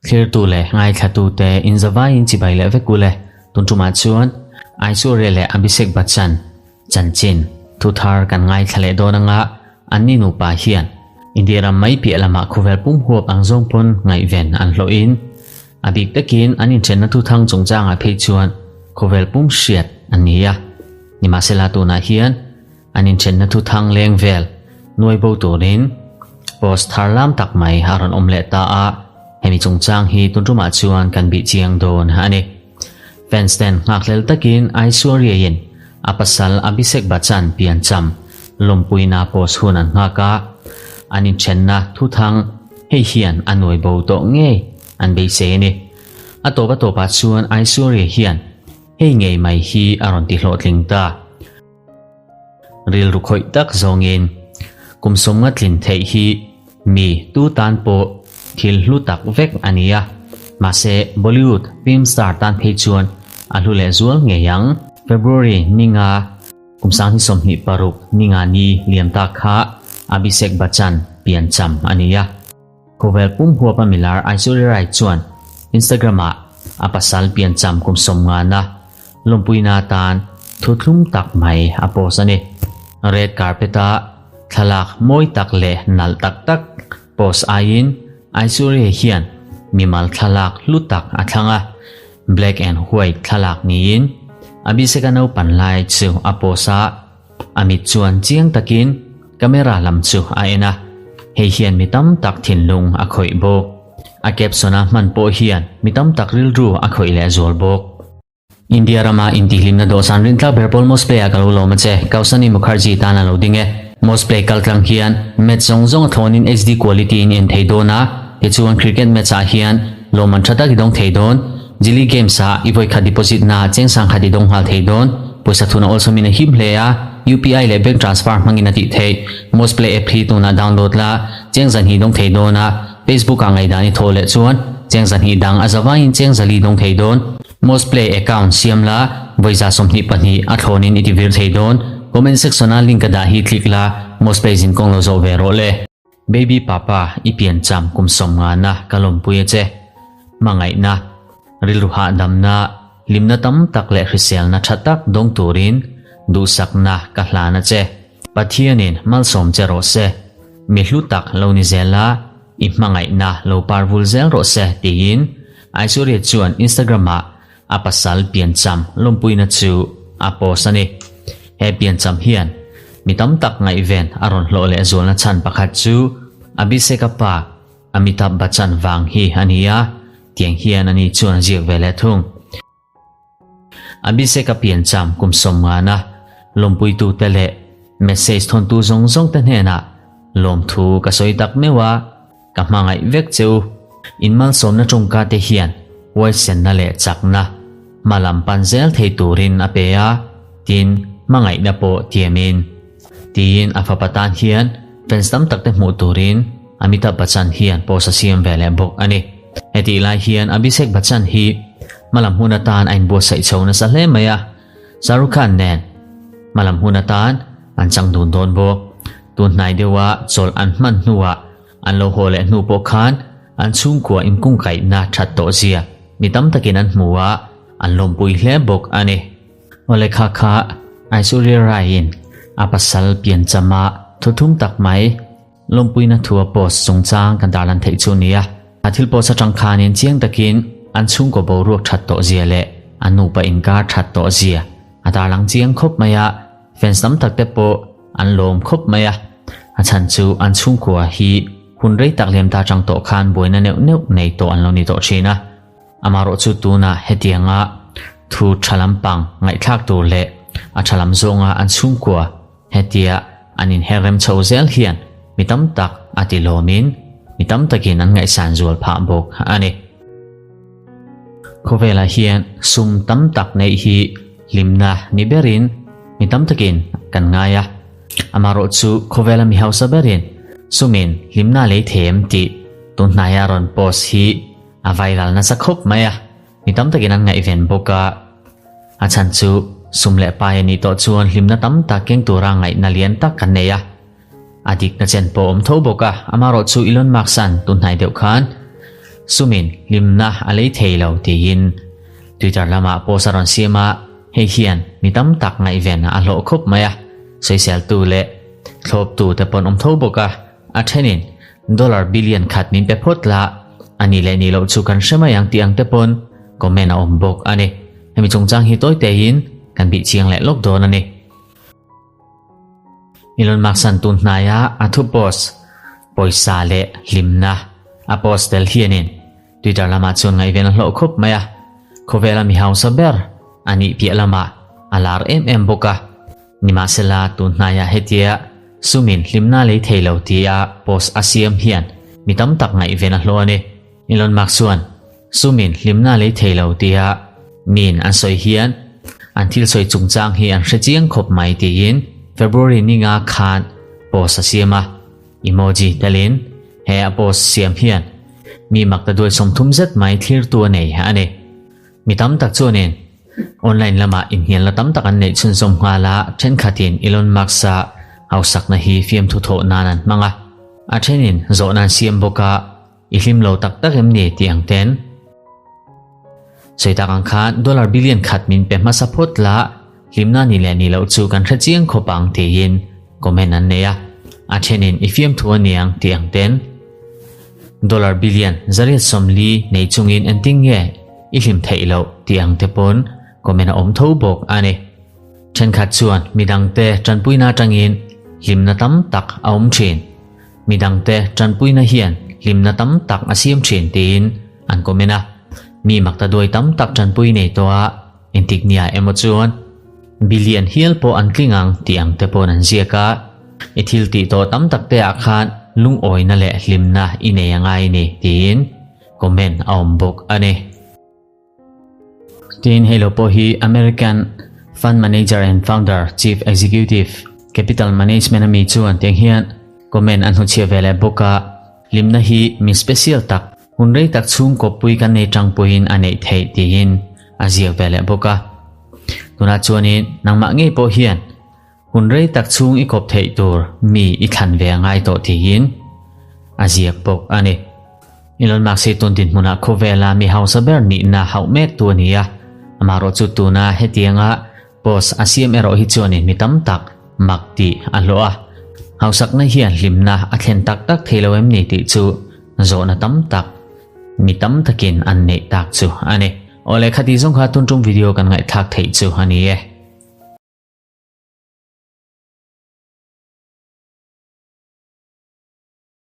Thlirtu leh ngaithlatute inzavaiin chibai leh vek ule. Tun tumah chuan Aishwarya leh Abhishek Bachchan chanchin thu thar kan ngaithla leh dawn anga anni nupa hian India ram mai piah lamah khawvel pum huap ang zawng pawn ngaihven an hlawhin a bik takin an inthenna thuthang chungchangah phei chuan khawvel pum hriat an ni a. Nimahsela tunah hian An inthenna thuthang leng vel nuai bo turin post thar lam tak mai a rawn awm leh ta a, hemi chungchang hi tun tumah chuan kan bih chiang dawn a ni. Fans ten nghakhlel takin Aishwarya-in a pasal Abhishek Bachchan piancham lawmpuina post hun an nghak a, an inthenna thuthang hei hian a nuai bo tawh ngei an beisei a ni. A tawp a tawpah chuan Aishwarya hian hei ngei mai hi a rawn ti hlawhtling ta. Rilru khawih tak zawngin kum sawmnga tlin theih hi mi tu tan pawh thil hlu tak vek a ni a, mahse Bollywood film star tan phei chuan a hlu leh zual ngei ang. February ninga kum 2026 ninga ni liam ta kha Abhishek Bachchan piancham a ni a. Khawvel pum huapa milar Aishwarya Rai chuan Instagram-ah a pasal piancham kum sawmngana lawmpuina atan thu thlum tak mai a post a ni. Red carpet-a thlalak mawi tak leh nalh tak tak post aiin Aishwarya hian mimal thlalak hlu tak a thlang a, black and white thlalak niin Abhishek-a naupan lai chu a post a. A mit chuan chiang takin camera lam chu a en a, hei hian mi tam tak thinlung a khawih bawk. A caption a hman pawh hian mi tam tak rilru a khawih leh zual bawk. India rama intihhlimna dawhsan rintlak ber pawl Mosplay ah ka lo lawm a che, Kausani Mukherjee tan a lo ding e. Mosplay kaltlang hian match zawng zawng a thlawnin HD quality in en thei dawn a, tichuan cricket match ah hian lawmman tha tak i dawng thei dawn. Jili Games ah i vawikhat deposit na cheng sangkhat i dawng nghal thei dawn. Pawisa thun a awlsawm in a him hle a, UPI leh bank transfer hmangin a tih theih. Mosplay app hi tunah download la, cheng zahnih dawng thei dawn a, Facebook ah ngaihdan i thawh leh chuan cheng zahnih dang a zavaiin cheng zali dawng thei dawn. Mosplay account siam la, vawiza 22 a thlawnin i ti vir thei dawn. Comment section a link ka dah hi click la, Mosplay zinkawng lo zawh ve rawh le. Baby papa i piancham kum sawmngana ka lawmpui a che. Hmangaihna, rilru hahdamna, hlimna tam tak leh hriselna tha tak dawng turin duhsakna ka hlan a che. Pathianin malsawm che rawh se, mi hlu tak lo ni zel a, i hmangaihna lo par vul zel rawh se tiin Aishwarya chuan Instagram ah A pasal piancham lawmpuina chu a post a ni. He piancham hian mi tam tak ngaihven a rawn hlawh leh zualna chhan pakhat chu Abhishek-a pa Amitabh Bachchan vang hi a ni a, tiang hian ani chuan a ziak ve leh thung. Abhishek-a piancham kum sawmngana lawmpuitute leh message thawntu zawng zawngte hnenah lawmthu ka sawi tak meuh a, Ka hmangaih vek che u. In malsawmna tawngka te hian huaisenna leh chakna hma lam pan zel thei turin a pe a, tin hmangaihna pawh tiamin. Tiin a fapa tan hian fans tam tak te hmuh turin Amitabh Bachchan hian post a siam ve leh bawk a ni. Hetih lai hian Abhishek Bachchan hi hma lam hun atan a inbuatsaih chho nasa hle mai a, Shah Rukh Khan nen hma lam hun atan an chang dun dawn bawk. Tun hnai deuha chawlh an hman hnuah An lo haw leh hnu pawh khan an chhungkua inkungkaihna that tawh zia mi tam takin an hmu a, an lawmpui hle bawk a ni. Awle kha kha Aishwarya Rai-in a pasal pianchama thuthum tak mai lawmpuina thu a post chungchang kan tarlan theih chu a ni a. A thil post atang khanin chiang takin an chhungkaw boruak that tawh zia leh an nupa inkar that tawh zia a tarlang chiang khawp mai a. Fans tam tak te pawh an lawm khawp mai a, a chhan chu an chhungkua hi hun rei tak liam ta chang tawh khan buaina neuh neuh nei tawh an lo ni tawh thin a. Amaherawh chu tunah hetianga thu tha lampang ngaihthlak tur leh a tha lam zawnga an chhungkua hetia an inher rem chho zel hian mi tam tak a ti lawmin mi tam takin an ngaihsan zual phah bawk a ni. Khawvelah hian sum tam tak neih hi hlimna ni berin mi tam takin kan ngai a. Amaherawh chu khawvela mi hausa berin sumin hlimna lei thei em tih tun hnaia rawn post hi a viral nasa khawp mai a. Mi tam takin an ngaihven bawk a. A chhan chu sum leh pai a nih tawh chuan hlimna tam tak keng tura ngaihna lian tak kan nei a. A dikna chen pawh awm tho bawk a, amaherawhchu Elon Musk-a'n tunhnai deuh khan sumin hlimna a lei thei lo tiin Twitter lamah post a rawn siam a, hei hian mi tam tak ngaihven a hlawh khawp mai a, sawiseltu leh thlawptu te pawn awm tho bawk a, a thenin dollar billion khat min pe phawt la, a nih leh nih loh chu kan hre mai ang tih ang te pawn comment a awm bawk a ni. Hemi chungchang hi tawi tein kan bih chiang leh lawk dawn a ni. Elon Musk-a'n tun hnaia a thu post pawisa leh hlimna a post tel hianin Twitter lamah chuan ngaihven a hlawh khawp mai a, khawvela mi hausa ber a nih piah lamah a lar em em bawk a. Nimahsela tun hnaia hetia sumin hlimna lei thei lo tia post a siam hian mi tam tak ngaihven a hlawh a ni. Elon Musk chuan Sumin hlimna lei thei lo tia miin an sawi hian an thil sawi chungchang hi an hre chiang khawp mai tiin February ninga khan post a siam a, emoji telin he a post siam hian mi makta duai 30 zet mai thlirtu a nei a ni. Mi tam tak chuanin online lamah inhnialna tam tak an neih chhunzawm nghal a, thenkhatin Elon Musk-a hausakna hi fiamthu thawh nan an hmang a, a thenin zawhna an siam bawk a, I hlim lo tak tak em ni tih ang ten. Sawi tak ang khan dollar billion khat min pe hmasa phawt la, hlimna ni leh ni loh chu kan hre chiang khawp ang tiin comment an nei a. A thenin i fiamthu a niang tih ang ten. Dollar billion 140 nei chungin engtin nge i hlim theih loh tih ang te pawn comment a awm tho bawk a ni. Thenkhat chuan midangte tanpuina atangin hlimna tam tak a awm thin. Midangte tanpuina hian hlimna tam tak a siam thin tiin an comment a. Mi makta duai tam tak tanpui nei tawh a, entik nia emaw chuan billion hial pawh an tling ang tih ang te pawn an ziak a. I thil tih tawh tam tak te ah khan lungawina leh hlimna i nei a ngai ni tiin comment a awm bawk a ni. Tin, hei lo pawh hi American Fund Manager and Founder, Chief Executive, Capital Management ami chuan tiang hian comment an hnuchhiah ve leh bawk a, hlimna hi mi special tak, hun rei tak chhung kawppui kan nei tang pawhin a neih theih tiin a ziak ve leh bawk a. Tunah chuanin nangmah ngei pawh hian Hun rei tak chhung i kawp theih tur mi i thlan ve a ngai tawh tiin a ziak bawk a ni. Elon Musk hi tun dinhmunah khawvela mi hausa ber nihna hauh mek tu a ni a, amaherawhchu tuna hetianga post a siam erawh hi chuanin mi tam tak mak tih a hlawh a. Hausakna hian hlimna a thlen tak tak thei lo em ni tih chu zawhna tam tak mi tam takin an neih tak chu a ni. Awle khati zawng kha tun tum video kan ngaihthlak theih chu a ni e.